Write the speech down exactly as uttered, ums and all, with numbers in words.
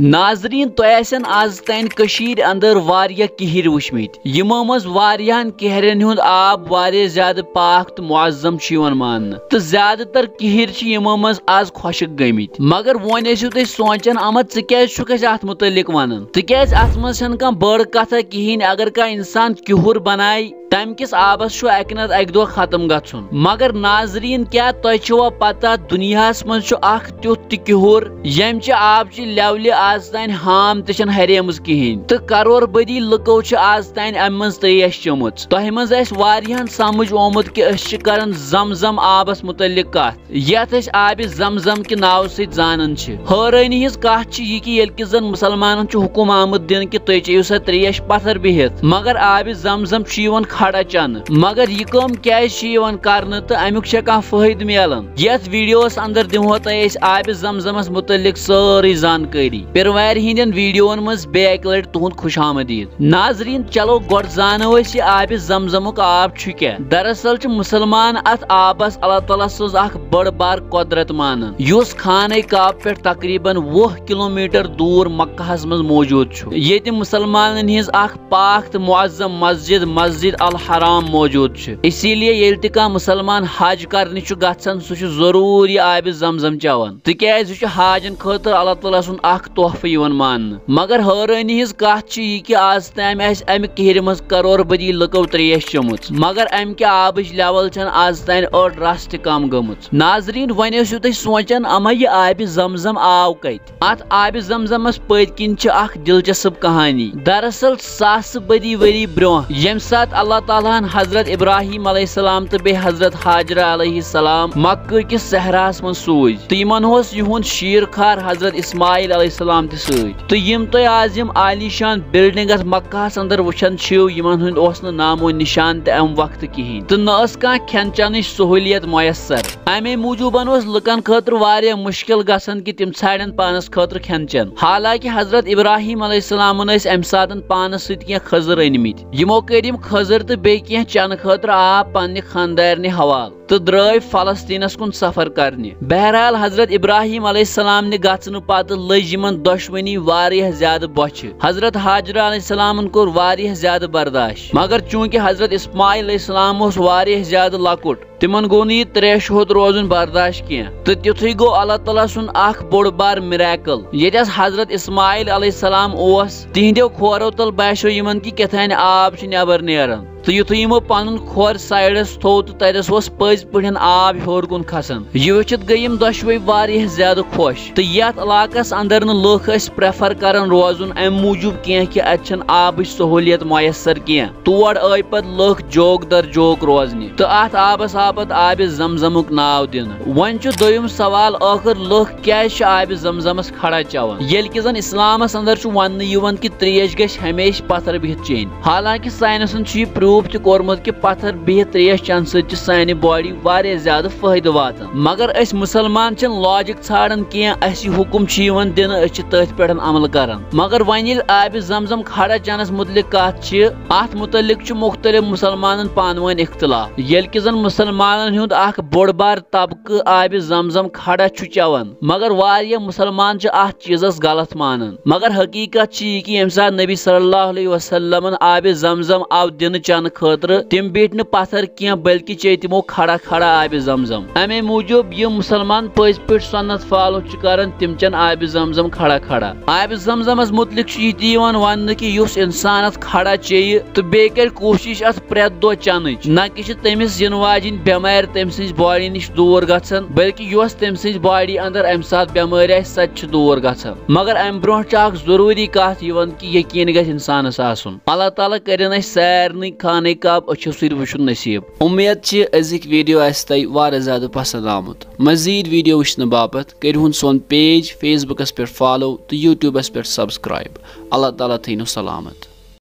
ناظرین، تۄہہِ آسن از تام کٔشیٖرِ اندر واریاہ کِہِرۍ وٕچھمٕتۍ، یِمو منٛز واریاہن کِہرٮ۪ن ہُنٛد آب واریاہ زیادٕ پاک تہٕ معظم چھُ یِوان ماننہٕ، تہٕ زیادٕ تر کِہِرۍ چھِ یِمو منٛز از خۄشک گٔمٕتۍ۔ مگر وۄنۍ ٲسِو تُہۍ سونٛچان، احمد، ژٕ کیازِ چھُکھ اَسہِ اتھ مُتعلق ونان؟ تِکیازِ اتھ منٛز چھنہٕ کانٛہہ بٔڑ کتھا کِہینۍ۔ اگر کانٛہہ انسان کِہُر بنایہِ، تمہِ کِس آبس چھُ اکہِ نتہٕ اکہِ دۄہ ختم گژھُن۔ مگر ناظرین، کیٛاہ تۄہہِ چھوا پتہ، دُنیاہس منٛز چھُ اکھ تیُتھ تہِ کِہُر، ییٚمہِ چہِ آب چہِ لیولہِ آز تام ہام تہِ چھنہٕ ہریمٕژ کِہینۍ، تہٕ کرور بدی لُکو چھِ آز تام امہِ منٛز تریش چٔمٕژ؟ تۄہہِ منٛز آسہِ واریاہن سمجھ آمُت کہِ أسۍ چھِ کران زم زم آبس مُتعلق کتھ، یتھ أسۍ آبِ زم زم کہِ ناوٕ سۭتۍ زانان چھِ۔ حٲرٲنی ہٕنٛز کتھ چھِ یہِ کہِ ییٚلہِ کہِ زن مُسلمانن چھُ حُکم آمُت دِنہٕ کہِ تُہۍ چیٚیِو سا تریش پتھر بِہِتھ، مگر آبِ زم زم چھُ یِوان کھڑا چنہٕ۔ مگر یہِ کٲم کیازِ چھِ یِوان کرنہٕ تہٕ امیُک چھا کانٛہہ فٲیدٕ میلان؟ یتھ ویڈیوس اندر دِمہو تۄہہِ أسۍ آبِ زم زمس مُتعلق سٲرٕے زانکٲری۔ پِروارِ ہٕنٛدٮ۪ن ویڈیوون منٛز بیٚیہِ اکہِ لٹہِ تُہُنٛد خوش آمدید۔ ناظرین، چلو گۄڈٕ زانو أسۍ یہِ آبِ زم زمُک آب چھُ کیٛاہ۔ دراصل چھُ مُسلمان اتھ آبس اللہ تعالیٰ سٕنٛز اکھ بٔڑ بار قۄدرت مانان، یُس خانہ کعبہ پٮ۪ٹھ تقریباً وُہ کلومیٹر دور مکہ ہس منٛز موجود چھُ، ییٚتہِ مُسلمانن ہٕنٛز اکھ پاک تہٕ معظم مسجد، مسجد الحرام موجود چھِ۔ اسی لیے ییٚلہِ تہِ کانٛہہ مُسلمان حج کرنہِ چھُ گژھان، سُہ چھُ ضروٗر یہِ آبِ زم زم چٮ۪وان، تِکیازِ یہِ چھُ حاجن خٲطرٕ اللہ تعالیٰ سُنٛد اکھ تحفہٕ یِوان ماننہٕ۔ مگر حٲرٲنی ہٕنٛز کتھ چھِ یہِ کہِ آز تام آسہِ امہِ کِہرِ منٛز کرور بدی لُکو تریش چٔمٕژ، مگر امہِ کہِ آبٕچ لیول چھنہٕ آز تام أڑ رژھ تہِ کم گٔمٕژ۔ ناظرین، وۄنۍ ٲسِو تُہۍ سونٛچان، اما یہِ آبِ زم زم آو کتہِ؟ اتھ آبِ زم زمس پٔتۍ کِنۍ چھِ اکھ دلچسپ کہانی۔ دراصل ساسہٕ بدی ؤری برونٛہہ، ییٚمہِ ساتہٕ اللہ تعالیٰ ہن حضرت ابراہیم علیہ السلام تہٕ بیٚیہِ حضرت ہاجرہ علیہ السلام مکہ کِس صحراہس منٛز سوٗزۍ، تہٕ یِمن اوس یِہُنٛد شیٖر خار حضرت اسماعیل علیہ السلام تہِ سۭتۍ۔ تہٕ یِم تُہۍ آز یِم عالیشان بلڈنگ اتھ مکہس اندر وٕچھان چھِو، یِمن ہُنٛد اوس نہٕ نامو نشان تہِ امہِ وقتہٕ کِہینۍ، تہٕ نہ ٲس کانٛہہ کھٮ۪ن چٮ۪نٕچ سہوٗلیت میسر۔ امے موٗجوٗبن اوس لُکن خٲطرٕ واریاہ مُشکِل گژھان کہِ تِم ژھانڈن پانس خٲطرٕ کھٮ۪ن چٮ۪ن۔ حالانکہِ حضرت ابراہیم علیہ السلامن ٲسۍ امہِ ساتن پانس سۭتۍ کینٛہہ کھٔزٕر أنۍ مٕتۍ۔ یِمو کٔرۍ یِم کھٔزٕر تہٕ بیٚیہِ کینٛہہ چٮ۪نہٕ خٲطرٕ آب پننہِ خانٛدارنہِ حوالہٕ تہٕ درٛاے فلسطینس کُن سفر کرنہِ۔ بہرحال، حضرت ابراہیم علیہ السلام نہِ گژھنہٕ پتہٕ لٔج یِمن دۄشوٕنی واریاہ زیادٕ بۄچھِ۔ حضرت ہاجرہ علیہ السلامن کوٚر واریاہ زیادٕ برداشت، مگر چونکہ حضرت اسماعیل علیہ السلام اوس واریاہ زیادٕ لۄکُٹ، تِمن گوٚو نہٕ یہِ تریشہِ ہوٚت روزُن برداشت کینٛہہ۔ تہٕ تیُتھُے گوٚو اللہ تعالیٰ سُنٛد اکھ بوٚڑ بار miracle۔ ییٚتہِ حضرت اسماعیل علیہ السلام اوس، تِہنٛدیو کھورو تل باسیو یِمن کہِ کیٛاہ تام آب چھُ نٮ۪بر نیران۔ تہٕ یُتھُے یِمو پنُن کھور سایڈس تھوو تہٕ تتٮ۪س اوس پٔزۍ پٲٹھۍ آب ہیوٚر کُن کھسان۔ یہِ وٕچھِتھ گٔے یِم دۄشوے واریاہ زیادٕ خۄش۔ تہٕ یتھ علاقس اندر نہٕ لُکھ ٲسۍ prefer کران روزُن امہِ موٗجوٗب کینٛہہ کہِ اتہِ چھنہٕ آبٕچ سہوٗلیت میسر کینٛہہ، تور آے پتہٕ لُکھ جوک در جوک روزنہِ تہٕ اتھ آبس آو پتہٕ آبِ زمزمُک ناو دِنہٕ۔ وۄنۍ چھُ دوٚیُم سوال، ٲخٕر لُکھ کیازِ چھِ آبِ زمزمس کھڑا چٮ۪وان، ییٚلہِ کہِ زن اسلامس اندر چھُ وننہٕ یِوان کہِ تریش گژھِ ہمیشہِ پتھر بِہِتھ چیٚنۍ؟ حالانکہِ ساینسن چھُ یہِ prove تہِ کوٚرمُت کہِ پتھر بِہِتھ تریش چٮ۪نہٕ سۭتۍ چھِ سانہِ body واریاہ زیادٕ فٲیدٕ واتان۔ مگر أسۍ مُسلمان چھِنہٕ logic ژھانڈان کینٛہہ، اسہِ یہِ حُکم چھُ یِوان دِنہٕ، أسۍ چھِ تٔتھۍ پٮ۪ٹھ عمل کران۔ مگر وۄنۍ ییٚلہِ آبِ زمزم کھڑا چٮ۪نس مُتعلق کتھ چھِ، اتھ مُتعلق چھُ مُختٔلِف مُسلمانن پانہٕ ؤنۍ اختلاف، ییٚلہِ کہِ زن مُسلمانن ہُنٛد اکھ بوٚڑ بار طبقہٕ آبِ زمزم کھڑا چھُ چٮ۪وان، مگر واریاہ مُسلمان چھِ اتھ چیٖزس غلط مانان۔ مگر حقیقت چھِ یہِ کہِ ییٚمہِ ساتہٕ نبی صلی اللہ علیہ وسلمن آبِ زمزم آو دِنہٕ چٮ۪نہٕ خٲطرٕ، تِم بیٖٹھۍ نہٕ پتھر کینٛہہ، بلکہِ چے تِمو کھڑا کھڑا آبِ زمزم۔ امے موٗجوٗب یِم مُسلمان پٔزۍ پٲٹھۍ سُنت follow چھِ کران، تِم چٮ۪ن آبِ زمزم کھڑا کھڑا۔ آبِ زمزمس مُتعلق چھُ یہِ تہِ یِوان وننہٕ کہِ یُس انسان اتھ کھڑا چیٚیہِ تہٕ بیٚیہِ کرِ کوٗشش اتھ پرٛٮ۪تھ دۄہ چٮ۪نٕچ، نہ کہِ چھِ تٔمِس یِنہٕ واجِنۍ بٮ۪مارِ تٔمۍ سٕنٛزِ body نِش دوٗر گژھان، بلکہِ یۄس تٔمۍ سٕنٛزِ body اندر امہِ ساتہٕ بٮ۪مٲرۍ آسہِ، سۄ تہِ چھِ دوٗر گژھان۔ مگر امہِ برونٛہہ چھِ اکھ ضروٗری کتھ یِوان کہِ یقیٖن گژھِ انسانس آسُن۔ اللہ تعالیٰ کٔرِن اسہِ سارنٕے خانہ کعبہ أچھو سۭتۍ وٕچھُن نصیب۔ امید چھِ أزِکۍ video آسہِ تۄہہِ واریاہ زیادٕ پسند آمُت۔ مزید video وٕچھنہٕ باپتھ کٔرِہُن سون page Facebook پٮ۪ٹھ follow تہٕ YouTube پٮ۪ٹھ subscribe۔ اللہ تعالیٰ تھٲینو سلامت۔